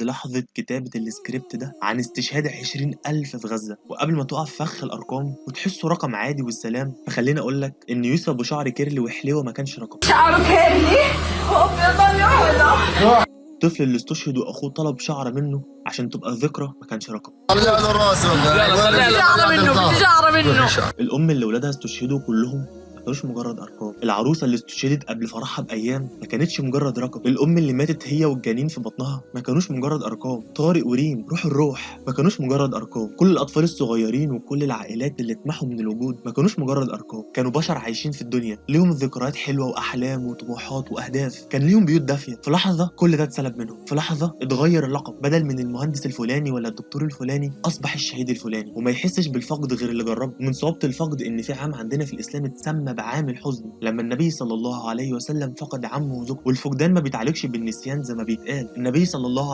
لحظة كتابة السكريبت ده عن استشهاد 20,000 في غزة. وقبل ما تقع في فخ الأرقام وتحسه رقم عادي والسلام، فخليني أقول لك إن يوسف أبو شعر curly وحليوة ما كانش رقم. شعره curly وابيض لونه. الطفل اللي استشهد وأخوه طلب شعرة منه عشان تبقى ذكرى ما كانش رقم. طلع له راسه. شعره منه، شعره منه. الأم اللي ولادها استشهدوا كلهم ما كانوش مجرد أرقام. العروسة اللي استشهدت قبل فرحها بأيام ما كانتش مجرد رقم. الأم اللي ماتت هي والجنين في بطنها ما كانوش مجرد أرقام. طارق وريم روح الروح ما كانوش مجرد أرقام. كل الأطفال الصغيرين وكل العائلات اللي اتمحوا من الوجود ما كانوش مجرد أرقام. كانوا بشر عايشين في الدنيا، ليهم ذكريات حلوة وأحلام وطموحات وأهداف، كان ليهم بيوت دافية. في لحظة كل ده اتسلب منهم. في لحظة اتغير اللقب، بدل من المهندس الفلاني ولا الدكتور الفلاني أصبح الشهيد الفلاني. وما يحسش بالفقد غير اللي جربه. من صعوبة الفقد إن في عام عندنا في الإسلام اتسمى بعام الحزن، لما النبي صلى الله عليه وسلم فقد عمه وزوجته. والفقدان ما بيتعالجش بالنسيان زي ما بيتقال. النبي صلى الله عليه